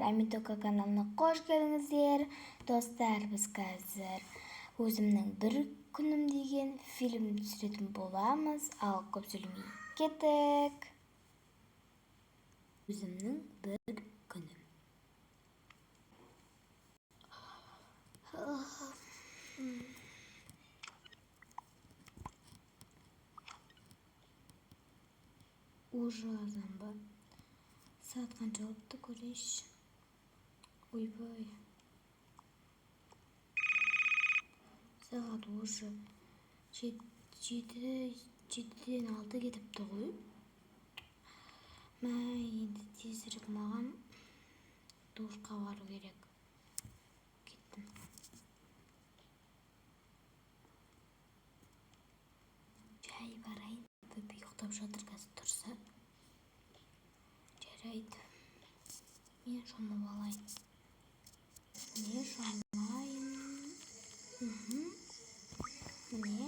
Амитока каналына қош келдіңіздер. Достар, біз қазір өзімнің бір күнім деген фильм түсіретін боламыз. Ал көп сөйлемей кеттік. Өзімнің бір күнім. Уже азан ба? Сағат қанша болыпты, көрейінші. Ойбай. Сағат уже 5:57 кетіпті ғой. Мә, енді тезірек маған душқа бару керек. Кеттім. Жай барайын. Бөпе ұйықтап жатыр, қазір тұрса. Жарайды. Мен шомылып алайын. Міне, шомылайын. Міне,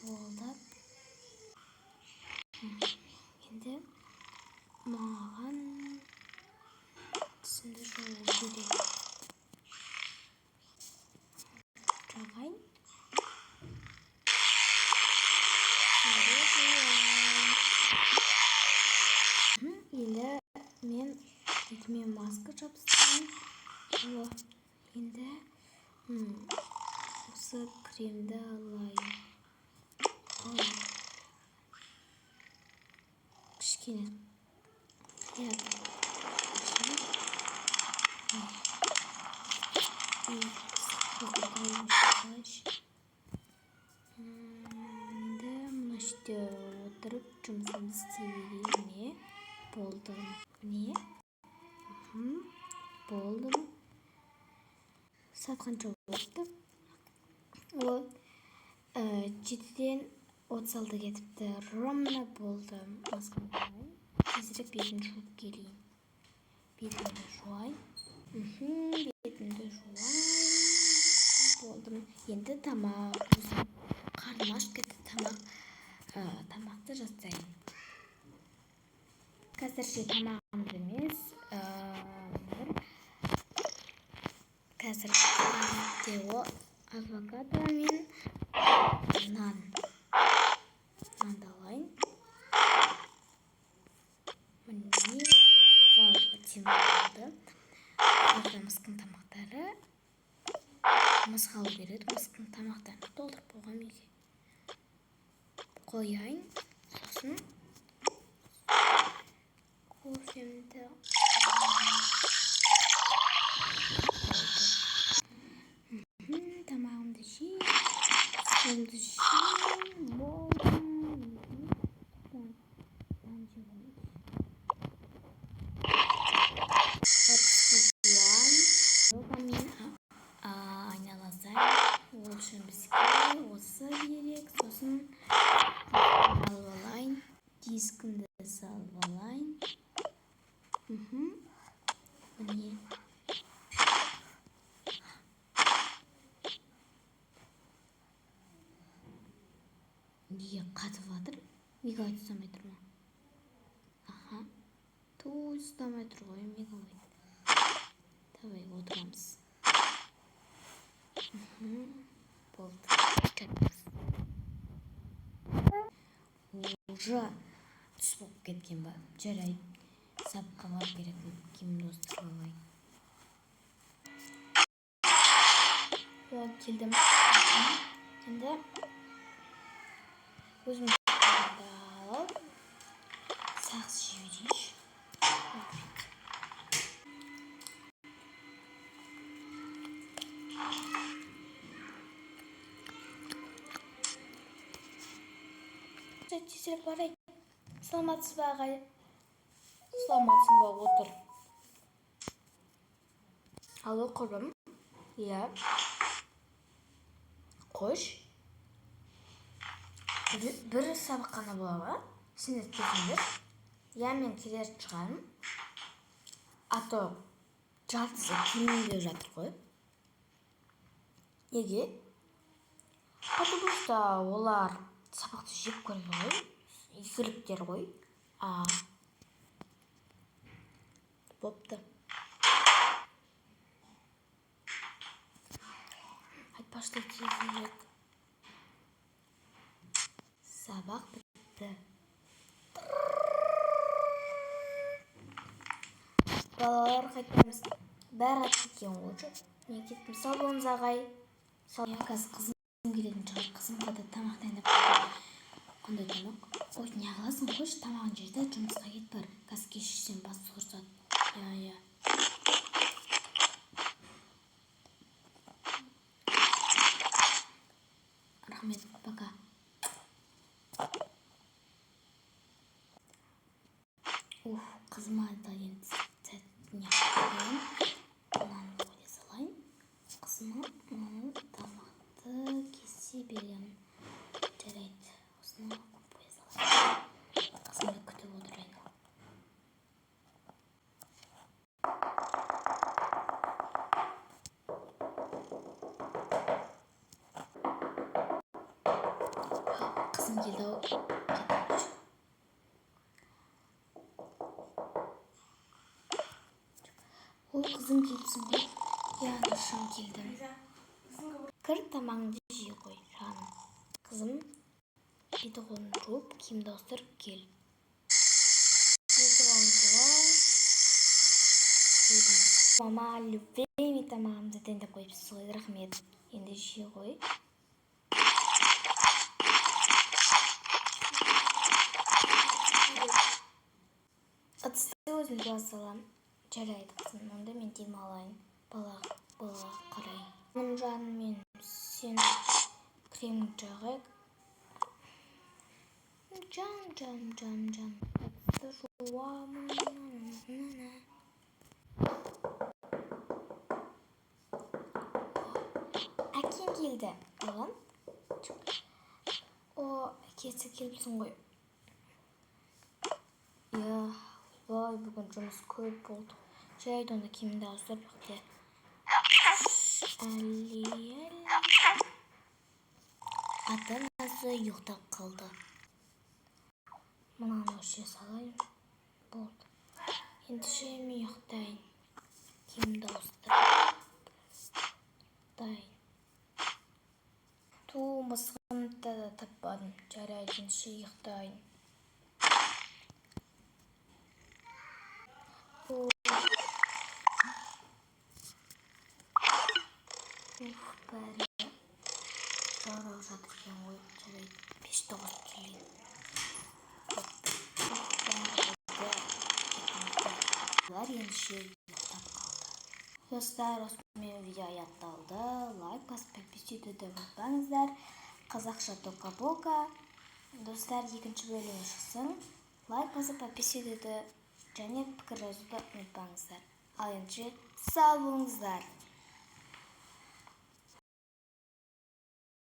болды. Енді маған тісімді жуу керек. Жағайын. Тісімді жуайын. Енді мен бетіме маска жабыстырайын. О, енді осы кремді алайын. Ой. Кішкене. Иә. Кішкене. Ой. Енді мына жерде отырып жұмысымды істей берейін. Міне, болды. Міне. Болдым. Сағат қанша болыпты? О, 7:36 кетіпті. Ровно болды. Маскамды алайын. Тезірек бетімді жуып келейін. Бетімді жуайын. Бетімді жуайын. Болдым. Енді тамақ. Өзім қарным ашып кетті. Тамақты жасайын. Қазірше тамағымды емес, бір қазір о авокадо мен нан. Нанды алайын. Міне, болды. Бұларда мысықтың тамақтары. Мысық алу керек. Мысықтың тамақтарын толтырып қойғам үйге. Қояйын. Сосын кофемді тамағымды жеймін, суымды ішемін, болды. Нан жеп алайын. Ыдысты жуайын. Йогамен айналысайын. Ол үшін бізге осы керек. Сосын алып алайын. Дискімді салып алайын. Міне. Неге қатып жатыр? Мегабайт ұстамай тұр ма? Аха. Ту, ұстамай тұр ғой мегабайт. Давай отырамыз. Болды. Жатамыз. Уже түс болып кеткен ба? Жарайды. Сабаққа бару керек. Киімімді ауыстырып алайын. О, келдім. Енді өзім алып сағыз жей берейінші. Тезірек барайын. Саламатсыз ба, ағай? Саламатсың ба, отыр. Алло, құрбым. Иә. Қош. Бір сабақ қана бола ма? Сендер келсеңдер. Иә, мен келер шығармын. А то жартысы келмейін деп жатыр ғой. Неге? Потому что олар сабақты жек көреді ғой. Игіліктер ғой. А. Бопты. Пошли тезірек. Сабақ бітті. Балалар, қайтамыз. Бәрі қайтып кеткен ғой. Мен кеттім. Сау болыңыз, ағай. Қазір қызым келетін шығар. Қызымға да тамақ дайындап қойдым. Қандай тамақ? Ой, не қыласың, қойшы, тамағын же да, жұмысқа кет, бар. Қазір кешіксең, бастық ұрсады. Иә. Рахмет, пока. Уф, қызыма да енді сәтіне қояйын. Мынаны қоя салайын. Қызыма мынаны, тамақты кесе беремін. Жарайды, осыны қоя салайын. Қызымды күтіп отырайын. Қызым келді ау. Кеттім. Ой, қызым, келіпсің ғой. Иә, анашым, келдім. Кір, тамағыңды жей ғой, жаным. Қызым, беті қолын жуып, киімді ауыстырып кел. Беті қолын жуайын. Жудым. Мама, любимый тамағымды дайындап қойыпсыз ғой, рахмет. Енді жей ғой. Ыдысты өзім жуа саламын. Жарайды, қызым, онда мен демалайын. Балаға қарайын. Жаным, мен сен креміңді жағайық. Жан, жан, жан, жан. Ыдысты жуамын. На-на. Әкең келді. Оған? О, әкесі, келіпсің ғой. Иә, ойбай, бүгін жұмыс көп болды. Жарайды, онда киіміңді ауыстырып ұйықта. Әлі, әлі. Ата-анасы ұйықтап қалды. Мынаны өшіре салайын. Болды. Ендеше мен ұйықтайын. Киімімді ауыстырып. Ұйықтайын. Ту, мысығымды да таппадым. Жарайды, ендеше ұйықтайын. Уф, бәрі жарық жатыр екен ғой. Жарайды, пешті қосып келейін. Уф, бәрі бітті. Бұлар ендеше ұйықтап қалды. Достар, осымен видео аяқталды. Лайк басып, подписываться етуді ұмытпаңыздар. Қазақша Тока Бока. Достар, екінші бөлімі шықсын. Лайк басып, подписываться етуді және пікір жазуды ұмытпаңыздар. Ал ендеше сау болыңыздар.